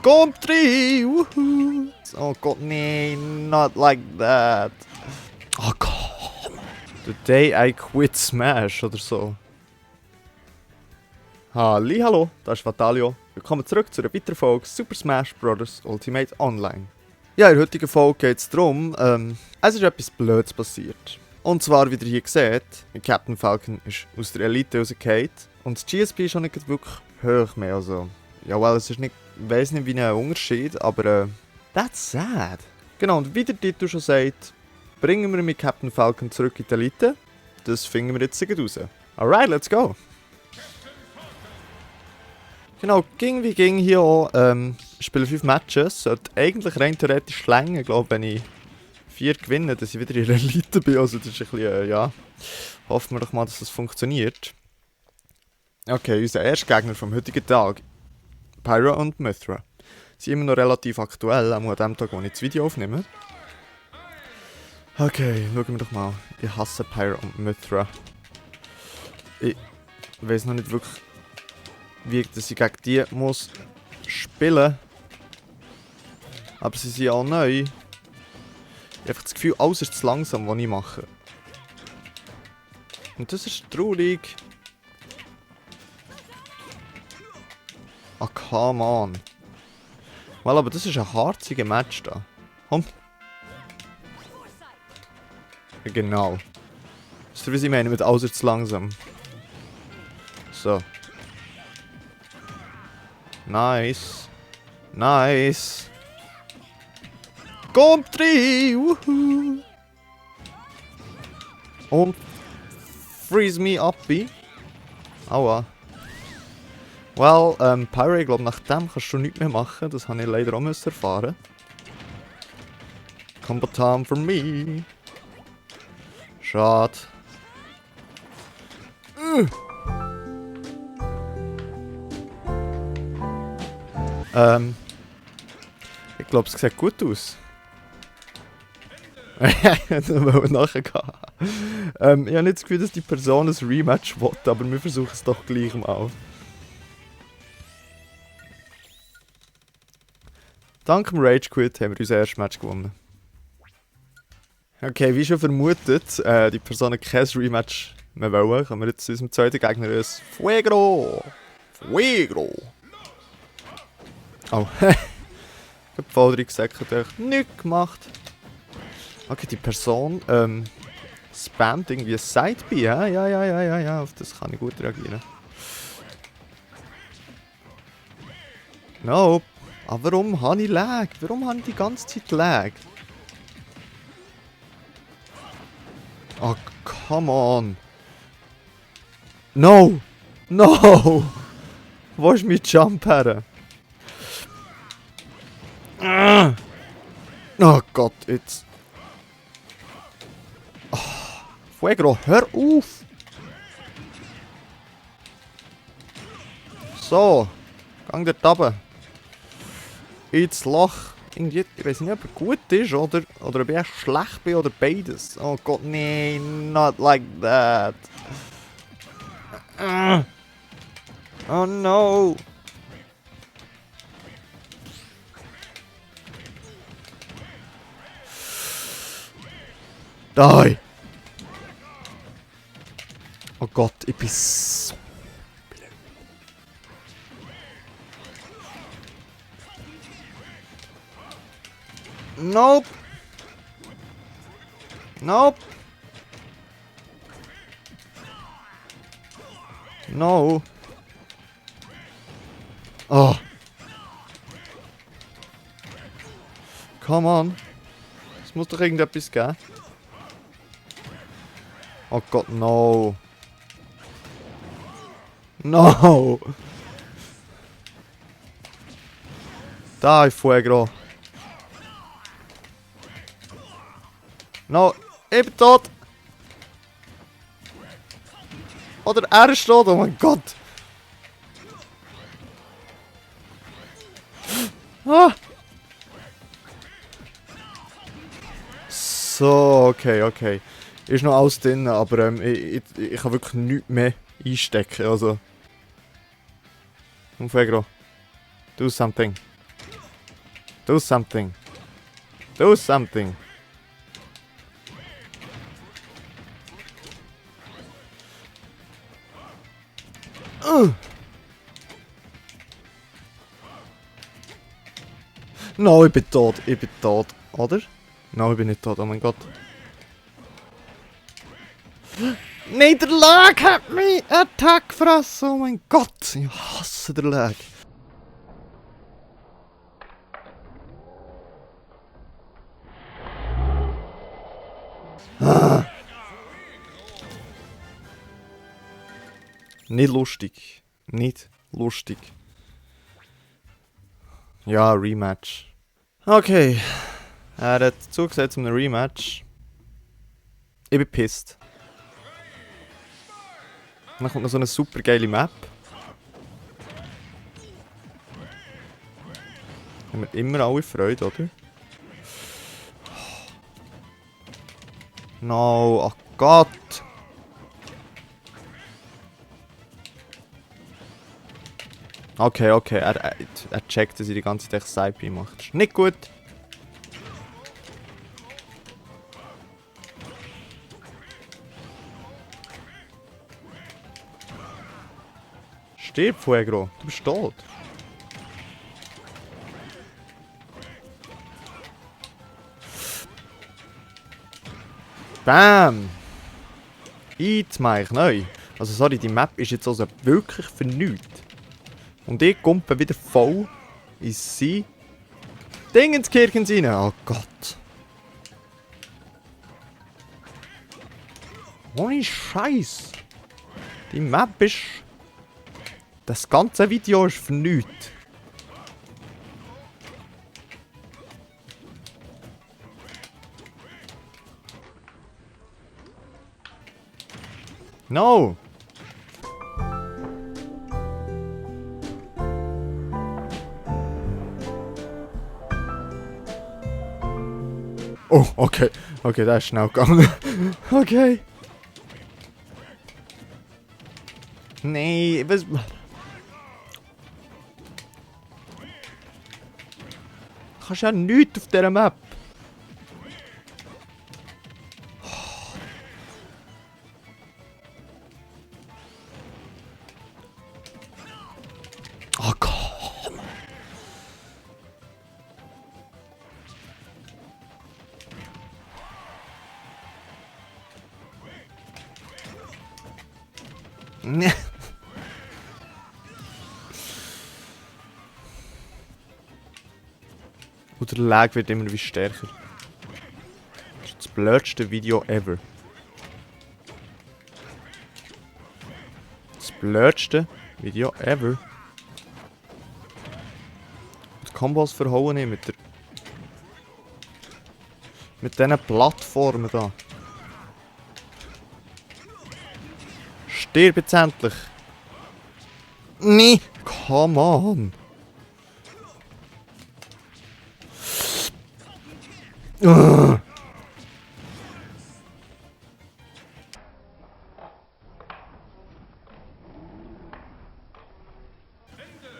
Kommt rein! Wuhu. Oh Gott, nee, not like that. Oh Gott. The day I quit Smash oder so. Hallo, das ist Fatalio. Willkommen zurück zu einer weiteren Folge Super Smash Bros. Ultimate Online. Ja, in der heutigen Folge geht es darum, es ist etwas Blödes passiert. Und zwar, wie ihr hier seht, Captain Falcon ist aus der Elite rausgefallen und die GSP ist schon nicht wirklich hoch mehr. Also, ja, well, es ist nicht, ich weiss nicht wie ein Unterschied, aber that's sad. Genau, und wie der Titel schon sagt, bringen wir mit Captain Falcon zurück in die Elite. Das finden wir jetzt raus. Alright, let's go! Genau, ging wie ging hier auch. Spiele 5 Matches. Sollte eigentlich rein theoretisch länger. Ich glaube, wenn ich 4 gewinne, dass ich wieder in der Elite bin. Also, das ist ein bisschen, ja. Hoffen wir doch mal, dass das funktioniert. Okay, unser erster Gegner vom heutigen Tag. Pyra und Mythra. Sie sind immer noch relativ aktuell, auch an dem Tag, wo ich das Video aufnehme. Okay, schauen wir doch mal. Ich hasse Pyra und Mythra. Ich weiß noch nicht wirklich, wie ich gegen die muss spielen. Aber sie sind auch neu. Ich habe einfach das Gefühl, alles ist zu langsam, was ich mache. Und das ist traurig. Ah, come on. Well, aber das ist ein harziger Match da. Komm. Ja, genau. Das ist, wie ich meine, mit alles ist zu langsam. So. Nice. Nice. Kommt rein! Wuhu. Und freeze me up. Aua. Well, Pyra, ich glaube, nach dem kannst du nichts mehr machen. Das habe ich leider auch erfahren. Combo time for me. Schade. Ich glaube, es sieht gut aus. Ich wollte nachher gehen. Ich habe nicht das Gefühl, dass die Person ein Rematch will, aber wir versuchen es doch gleich mal. Dank dem Rage Quit haben wir unser erstes Match gewonnen. Okay, wie schon vermutet, die Person hat kein Rematch mehr wollen. Kommen wir jetzt zu unserem zweiten Gegner, das Fuegro! Fuegro! Oh, ich habe voll drin gesagt, ich habe nichts gemacht. Okay, die Person spammt irgendwie ein Side-B, ja, auf das kann ich gut reagieren. Nope. Aber warum habe ich Lag? Warum habe ich die ganze Zeit Lag? Oh, come on. No! No! Wo ist mein Jump her? Oh Gott, jetzt. Oh, Fuegro, hör auf! So, gang dort runter. Ins Loch. Irgendwie, ich weiß nicht, ob er gut ist oder ob ich schlecht bin oder beides. Oh Gott, nee, not like that. Oh no! Die! Oh Gott, ich bin so blöd. Nope! Nope! No! Oh! Come on! Es muss doch irgendetwas geben. Oh Gott, no. No. Da ist Fuegro. No, ich bin tot. Oder er ist tot, oh mein Gott. Ah. So, okay. Ist noch alles drin, aber ich kann wirklich nichts mehr einstecken, also. Fuegro, do something. Do something. Do something. No, ich bin tot. Ich bin tot. Oder? No, ich bin nicht tot. Oh mein Gott. Nein, der Lag hat mich Attack gefressen. Oh mein Gott. Ich hasse den Lag. Nicht lustig. Nicht lustig. Ja, Rematch. Okay. Er hat zugesagt zu einem Rematch. Ich bin pissed. Dann kommt noch so eine super geile Map. Haben wir immer alle Freude, oder? No, oh Gott! Okay, okay, er checkt, dass ich die ganze Zeit Side-B mache. Ist nicht gut. Stirb, Fuegro. Du bist tot. Bam! Eat Mike, neu. Also sorry, die Map ist jetzt also wirklich für nichts. Und ich kumpe wieder voll in sie Ding ins Kirchen rein. Oh Gott. Ohne Scheiß. Die Map ist... Das ganze Video ist für nichts. No! Oh, okay. Okay, das ist schnell gegangen. Okay. Nee, was... Du kannst ja nichts auf dieser Map. Oh Gott. Nee. Und der Lag wird immer wie stärker. Das ist das blödste Video ever. Das blödste Video ever. Die Kombos verhauen nicht mit der... Mit diesen Plattformen da. Stirb jetzt endlich! Nee! Come on!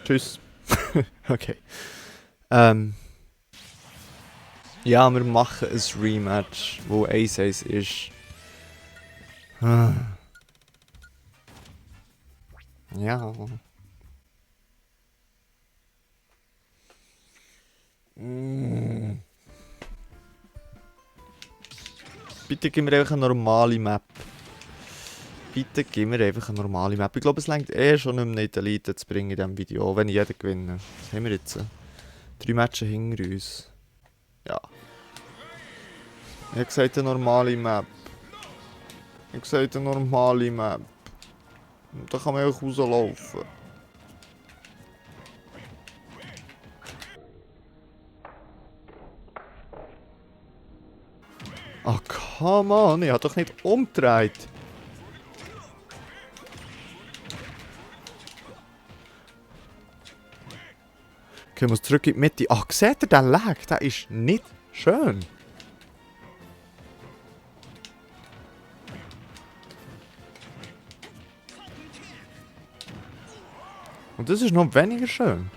Tschüss. Okay. Ja, wir machen ein Rematch, wo 1-1 ist. Ja. Bitte gib mir einfach eine normale Map. Bitte gib mir einfach eine normale Map. Ich glaube, es reicht schon nicht mehr, die Elite zu bringen in diesem Video, wenn ich jeden gewinne. Was haben wir jetzt? 3 Matches hinter uns. Ja. Ich habe gesagt, eine normale Map. Ich habe gesagt, eine normale Map. Und da kann man auch rauslaufen. Oh, come on, ich habe doch nicht umgedreht. Okay, ich muss zurück in die Mitte. Ach, seht ihr den Lag? Der ist nicht schön. Und das ist noch weniger schön.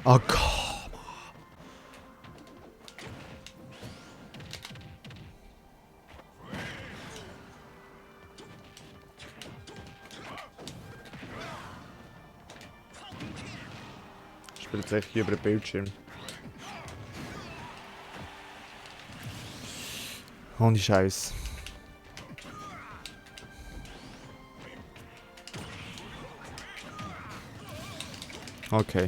Oh Gott. Ich spiele jetzt echt hier über den Bildschirm. Ohne Scheiß. Okay.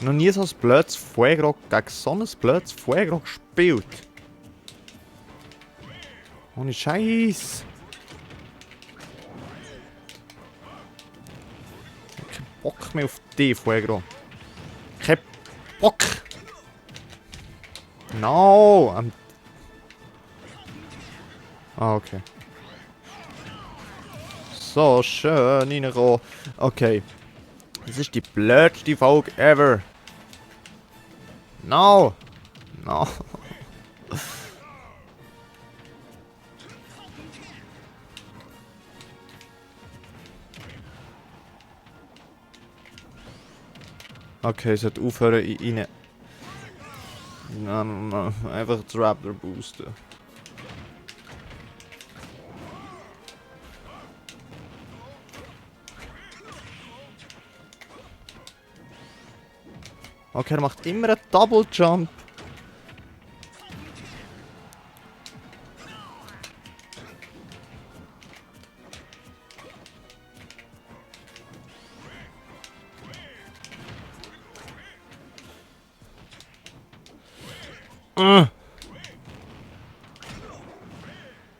Noch nie so ein blödes Fuego gegen so ein blödes Fuego gespielt. Ohne Scheiß. Kein Bock mehr auf dich, Fuego. Kein Bock. No. Ah, okay. So, schön reinkommen. Okay. Das ist die blödste Folge ever. No. No. Okay, es sollte aufhören rein. Nein, einfach das Raptor boosten. Okay, er macht immer einen Double Jump.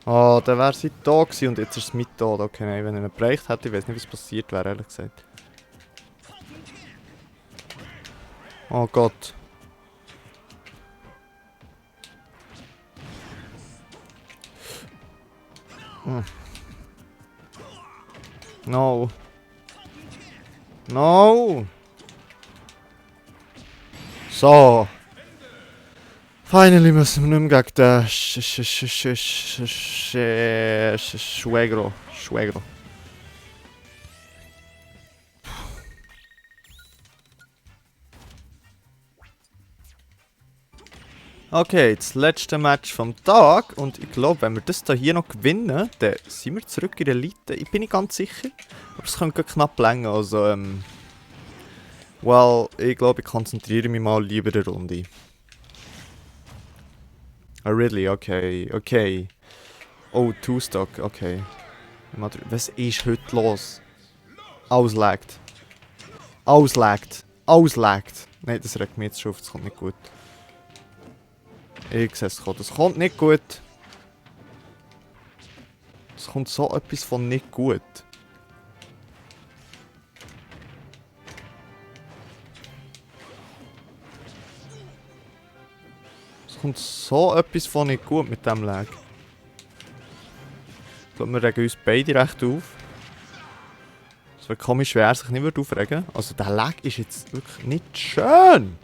Oh, dann wäre sie da gewesen und jetzt ist es mit da. Okay, nein, wenn er ihn bereicht hätte, ich weiß nicht, was passiert wäre, ehrlich gesagt. Oh Gott. No. No. So. Finally müssen wir nicht mehr gegen den Schwägro. Schwägro. Okay, das letzte Match vom Tag und ich glaube, wenn wir das hier noch gewinnen, dann sind wir zurück in der Elite. Ich bin nicht ganz sicher, aber es könnte knapp länger, also well, ich glaube, ich konzentriere mich mal lieber eine Runde. Oh, really? Okay, okay. Oh, Two-Stock, okay. Was ist heute los? Auslaggt. Auslaggt. Auslaggt. Nein, das regt mich jetzt schon auf, das kommt nicht gut. Ich sehe es kommt. Das kommt nicht gut. Es kommt so etwas von nicht gut. Es kommt so etwas von nicht gut mit dem Lag. Ich glaube, wir regen uns beide recht auf. Es wäre komisch, wenn er sich nicht aufregen würde. Also der Lag ist jetzt wirklich nicht schön.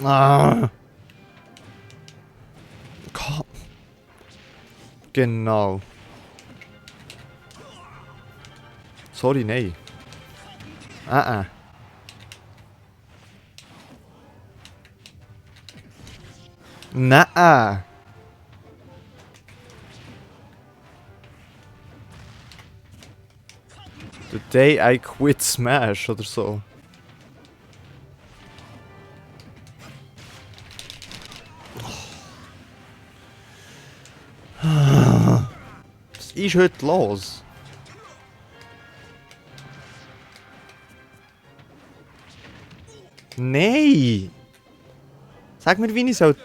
Ah. Gott. Genau. Sorry, nein. Nein. The day I quit Smash oder so. Was ist heute los? Nein! Sag mir, wie ich soll.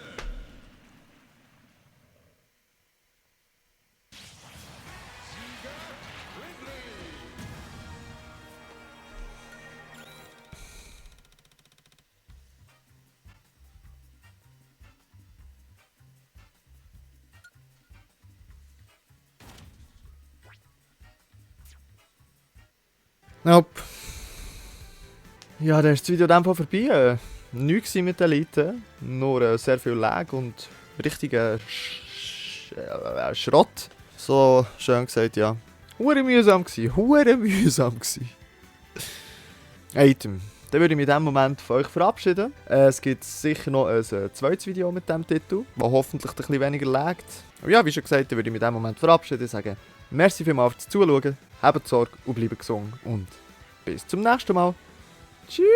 Nope. Ja, dann ist das Video in dem Fall vorbei. Nichts mit den Leuten, nur sehr viel Lag und richtiger Schrott. So schön gesagt, ja. Hure mühsam gsi, hure mühsam gsi. Item. Dann würde ich mich in diesem Moment von euch verabschieden. Es gibt sicher noch ein zweites Video mit diesem Titel, das hoffentlich ein bisschen weniger laggt. Aber ja, wie schon gesagt, dann würde ich mich in diesem Moment verabschieden und sagen, merci vielmals fürs Zuschauen, habt Sorge und bleibt gesund und bis zum nächsten Mal. Tschüss!